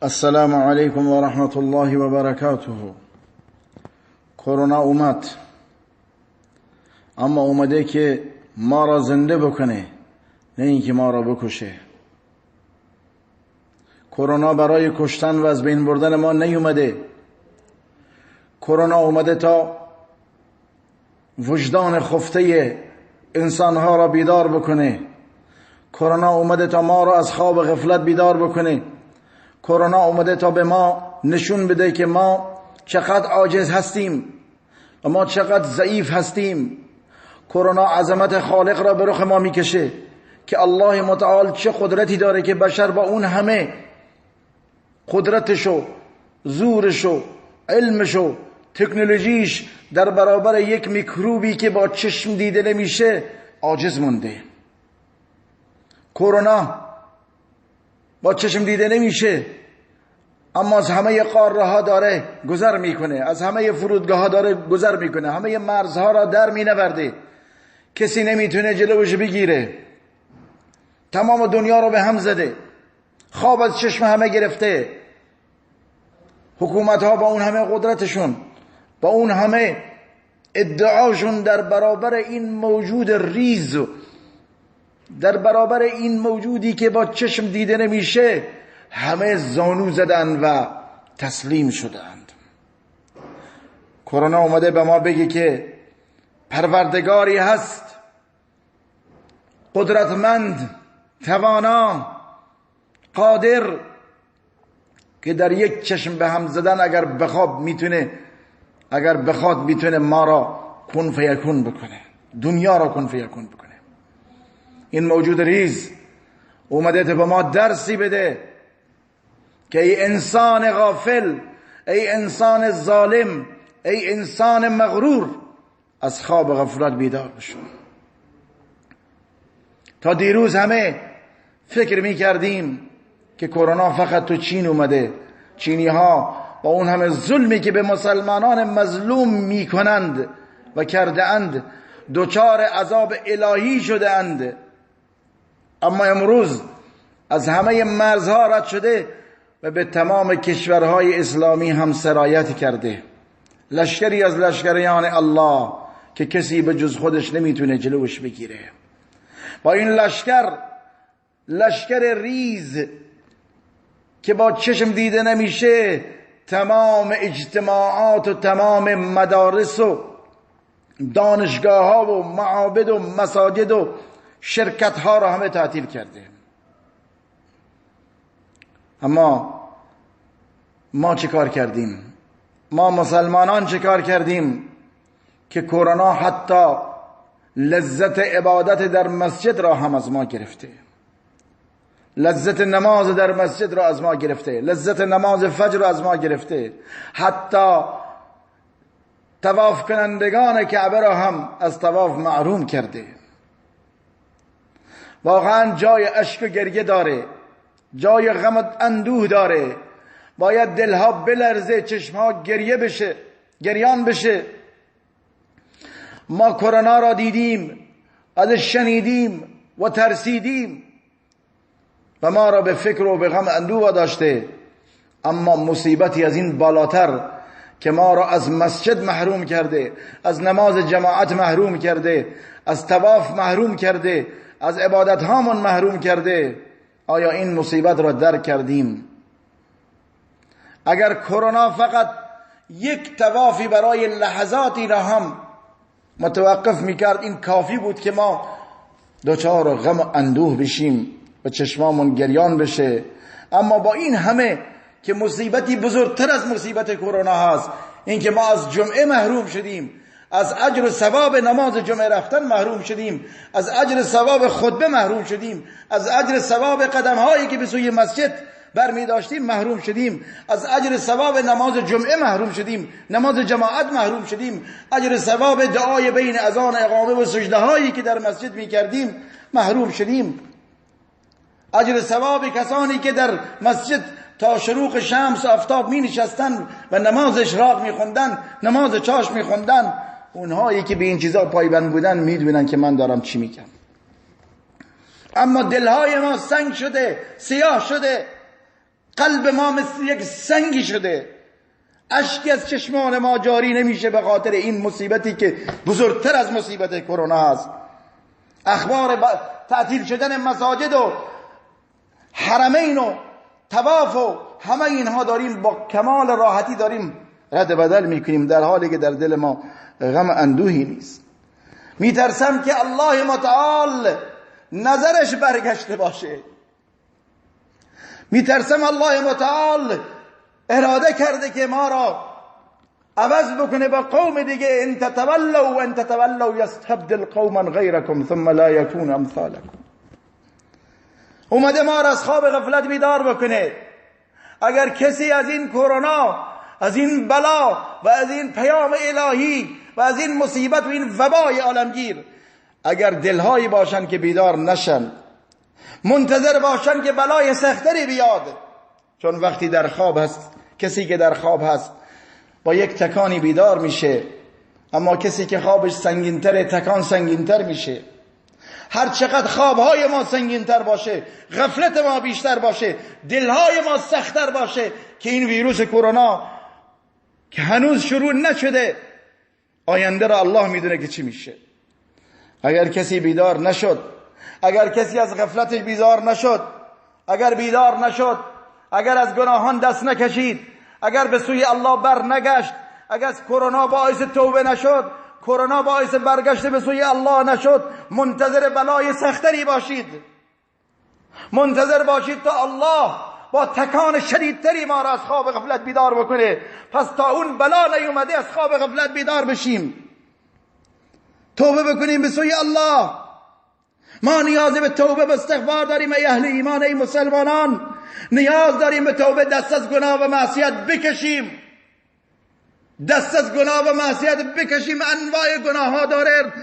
السلام علیکم و رحمت الله و برکاته. کرونا اومد، اما اومده که ما را زنده بکنه، نه اینکه ما را بکشه. کرونا برای کشتن و از بین بردن ما نیومده. کرونا اومده تا وجدان خفته انسانها را بیدار بکنه. کرونا اومده تا ما را از خواب غفلت بیدار بکنه. کرونا اومده تا به ما نشون بده که ما چقدر عاجز هستیم و ما چقدر ضعیف هستیم. کرونا عظمت خالق را به رخ ما میکشه که الله متعال چه قدرتی داره که بشر با اون همه قدرتشو، زورشو، علمشو، تکنولوژیش در برابر یک میکروبی که با چشم دیده نمیشه عاجز مونده. کرونا با چشم دیده نمیشه، اما از همه قاره ها داره گذر میکنه، از همه فرودگاه ها داره گذر میکنه، همه مرزها را در مینورده، کسی نمیتونه جلوش بگیره. تمام دنیا رو به هم زده، خواب از چشم همه گرفته. حکومت ها با اون همه قدرتشون، با اون همه ادعاشون در برابر این موجود ریز، در برابر این موجودی که با چشم دیده نمیشه، همه زانو زدن و تسلیم شدند. کرونا اومده به ما بگه که پروردگاری هست، قدرتمند، توانا، قادر، که در یک چشم به هم زدن اگر بخواد میتونه، اگر بخواد میتونه ما را کن فیکون بکنه، دنیا را کن فیکون بکنه. این موجود ریز اومده تا به ما درسی بده که ای انسان غافل، ای انسان ظالم، ای انسان مغرور، از خواب غفلت بیدار بشو. تا دیروز همه فکر میکردیم که کرونا فقط تو چین اومده، چینی ها با اون همه ظلمی که به مسلمانان مظلوم میکنند و کرده اند دچار عذاب الهی شده اند. اما امروز از همه مرزها رد شده و به تمام کشورهای اسلامی هم سرایت کرده. لشکری از لشکریان الله که کسی به جز خودش نمیتونه جلوش بگیره. با این لشکر، لشکر ریز که با چشم دیده نمیشه، تمام اجتماعات و تمام مدارس و دانشگاه ها و معابد و مساجد و شرکت ها را همه تعطیل کرده. اما ما چه کار کردیم؟ ما مسلمانان چه کار کردیم که کرونا حتی لذت عبادت در مسجد را هم از ما گرفته، لذت نماز در مسجد را از ما گرفته، لذت نماز فجر را از ما گرفته، حتی طواف کنندگان کعبه را هم از طواف محروم کرده. واقعا جای اشک و گریه داره، جای غم و اندوه داره. باید دلها بلرزه، چشمها گریه بشه، گریان بشه. ما کرونا را دیدیم، ازش شنیدیم و ترسیدیم و ما را به فکر و به غم اندوه داشته. اما مصیبتی از این بالاتر که ما را از مسجد محروم کرده، از نماز جماعت محروم کرده، از طواف محروم کرده، از عبادت هامون محروم کرده. آیا این مصیبت را درک کردیم؟ اگر کرونا فقط یک طوافی برای لحظاتی را هم متوقف میکرد، این کافی بود که ما دچار غم و اندوه بشیم و چشمامون گریان بشه. اما با این همه که مصیبتی بزرگتر از مصیبت کرونا هست، این که ما از جمعه محروم شدیم، از اجر و ثواب نماز جمعه رفتن محروم شدیم، از اجر ثواب خطبه محروم شدیم، از اجر ثواب قدم هایی که به سوی مسجد برمی داشتیم محروم شدیم، از اجر ثواب نماز جمعه محروم شدیم، نماز جماعت محروم شدیم، اجر ثواب دعای بین اذان اقامه و سجده هایی که در مسجد می کردیم محروم شدیم، اجر ثواب کسانی که در مسجد تا شروق شمس آفتاب می نشستن و نماز اشراق می خوندن، نماز چاش می خوندن، اونهایی که به این چیزا پایبند بودن میدونن که من دارم چی میگم. اما دلهای ما سنگ شده، سیاه شده، قلب ما مثل یک سنگی شده، اشکی از چشمان ما جاری نمیشه به خاطر این مصیبتی که بزرگتر از مصیبت کرونا است. اخبار تعطیل شدن مساجد و حرمین و طواف و همه اینها داریم با کمال راحتی داریم رد بدل میکنیم، در حالی که در دل ما غم اندوهی نیست. میترسم که الله متعال نظرش برگشته باشه، میترسم الله متعال اراده کرده که ما را عوض بکنه با قوم دیگه. ان تتولوا ان تتولوا یستبدل قوما غیرکم ثم لا یکون امثالکم. اومده ما را از خواب غفلت بیدار بکنه. اگر کسی از این کرونا، از این بلا و از این پیام الهی و از این مصیبت و این وبای عالمگیر، اگر دلهایی باشن که بیدار نشن، منتظر باشن که بلای سختری بیاد، چون وقتی در خواب هست، کسی که در خواب هست با یک تکانی بیدار میشه، اما کسی که خوابش سنگینتره تکان سنگینتر میشه. هر چقدر خوابهای ما سنگینتر باشه، غفلت ما بیشتر باشه، دلهای ما سختتر باشه، که این ویروس کرونا که هنوز شروع نشده، آینده را الله میدونه که چی میشه. اگر کسی بیدار نشد، اگر کسی از غفلتش بیدار نشد، اگر بیدار نشد، اگر از گناهان دست نکشید، اگر به سوی الله بر نگشت، اگر از کرونا باعث توبه نشد، کرونا باعث برگشت به سوی الله نشد، منتظر بلای سختری باشید، منتظر باشید تا الله با تکان شدیدتری ما را از خواب غفلت بیدار بکنه. پس تا اون بلا نیومده از خواب غفلت بیدار بشیم، توبه بکنیم به سوی الله. ما نیاز به توبه، به استغفار داریم ای اهل ایمان، ای مسلمانان. نیاز داریم به توبه، دست از گناه و معصیت بکشیم، دست از گناه و معصیت بکشیم. انواع گناه ها داره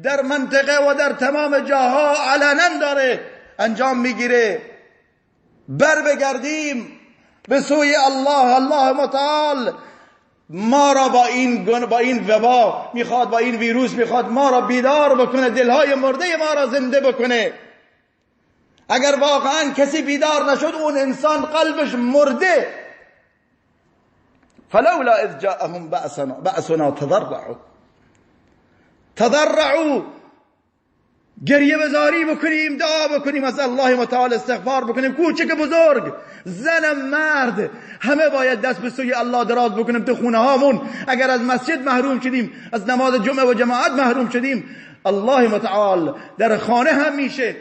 در منطقه و در تمام جاها علنا داره انجام میگیره. بر بگردیم به سوی الله. الله متعال ما را با این وبا میخواد، با این ویروس میخواد ما را بیدار بکنه، دلهای مرده ما را زنده بکنه. اگر واقعا کسی بیدار نشد، اون انسان قلبش مرده. فلولا اذ جاءهم بأسنا تضرعوا، تضرعوا، گریه بزاری بکنیم، دعا بکنیم، از الله متعال استغفار بکنیم. کوچک بزرگ، زن مرد، همه باید دست به سوی الله دراز بکنیم تو خونه هامون. اگر از مسجد محروم شدیم، از نماز جمعه و جماعت محروم شدیم، الله متعال در خانه هم میشه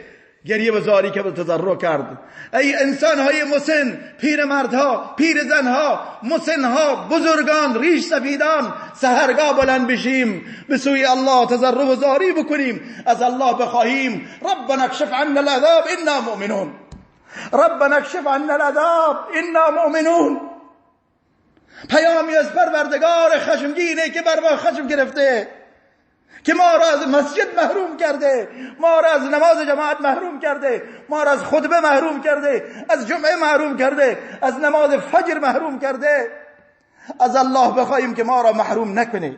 گریه بزاری که تضرع کرد. ای انسان های مسن، پیر مردها، پیر زنها، مسنها، بزرگان، ریش سفیدان، سحرگاه بلند بشیم به سوی الله تضرع و زاری بکنیم، از الله بخواهیم ربنا اکشف عنا العذاب انا مؤمنون، ربنا اکشف عنا العذاب انا مؤمنون. پیامی از پروردگار خشمگینه که بر ما خشم گرفته، که ما را از مسجد محروم کرده، ما را از نماز جماعت محروم کرده، ما را از خطبه محروم کرده، از جمعه محروم کرده، از نماز فجر محروم کرده. از الله بخواهیم که ما را محروم نکنه.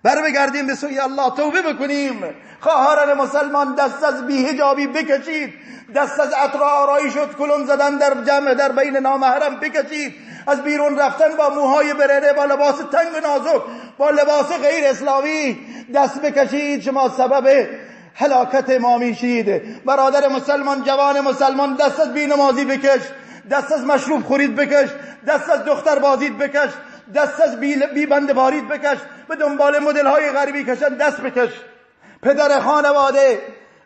بر بگردیم به سوی الله، توبه بکنیم. خواهران مسلمان، دست از بی‌حجابی بکشید، دست از عطر آرایش و کلون زدن در جمع در بین نامحرم بکشید، از بیرون رفتن با موهای برهنه، با لباس تنگ و نازک، با لباس غیر اسلامی دست بکشید. شما سبب هلاکت ما میشید. برادر مسلمان، جوان مسلمان، دست از بینمازی بکش، دست از مشروب خورید بکش، دست از دختر بازید بکش، دست از بی بند بارید بکش، به دنبال مدل های غربی کشن دست بکش. پدر خانواده،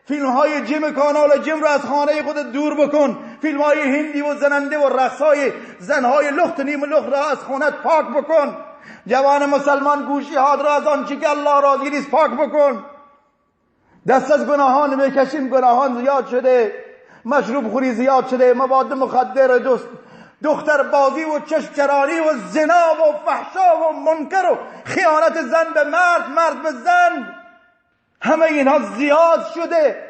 فیلم های جیم، کانال جیم رو از خانه خودت دور بکن. فیلم های هندی و زننده و رقص های زنهای لخت نیم لخت را از خونت پاک بکن. جوان مسلمان، گوشی هات را از آنچه که الله راضی نیست پاک بکن. دست از گناهان بکشیم. گناهان زیاد شده، مشروب خوری زیاد شده، مواد مخدر، دختر بازی و چشم چرانی و زنا و فحشا و منکر و خیانت زن به مرد، مرد به زن، همه اینها زیاد شده.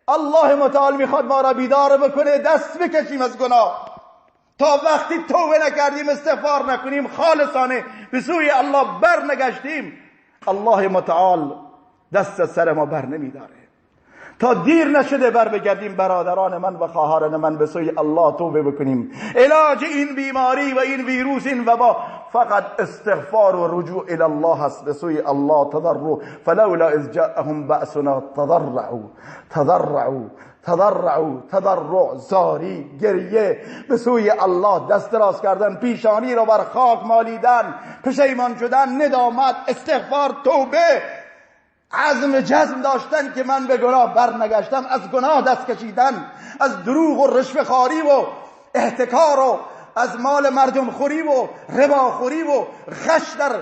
الله متعال میخواد ما را بیدار بکنه، دست بکشیم از گناه. تا وقتی توبه نکردیم، استغفار نکنیم، خالصانه به سوی الله بر نگشتیم، الله متعال دست از سر ما بر نمیداره. تا دیر نشده بر بگردیم برادران من و خواهران من، به سوی الله توبه بکنیم. علاج این بیماری و این ویروس، این وبا، فقط استغفار و رجوع الی الله است، به سوی الله تضرع. فلولا اذ جاءهم بأسنا تضرعوا تضرعوا تضرعوا، تضرع، زاری، گریه، به سوی الله دست دراز کردن، پیشانی را بر خاک مالیدن، پشیمان شدن، ندامت، استغفار، توبه، عزم جزم داشتن که من به گناه برنگشتم، از گناه دست کشیدن، از دروغ و رشوه خواری و احتکار و از مال مردم خوری و ربا خوری و غش در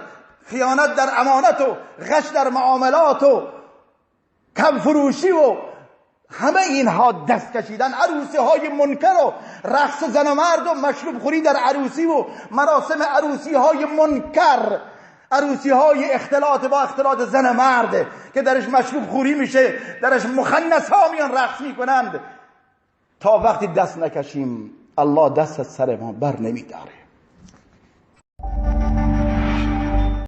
خیانت در امانت و غش در معاملات و کم فروشی و همه اینها دست کشیدن، عروسی های منکر و رقص زن و مرد و مشروب خوری در عروسی و مراسم عروسی های منکر، عروسی های اختلاط با اختلاط زن و مرد که درش مشروب خوری میشه، درش مخنث ها میان رقص میکنند. تا وقتی دست نکشیم الله دست از سر ما بر نمیداره.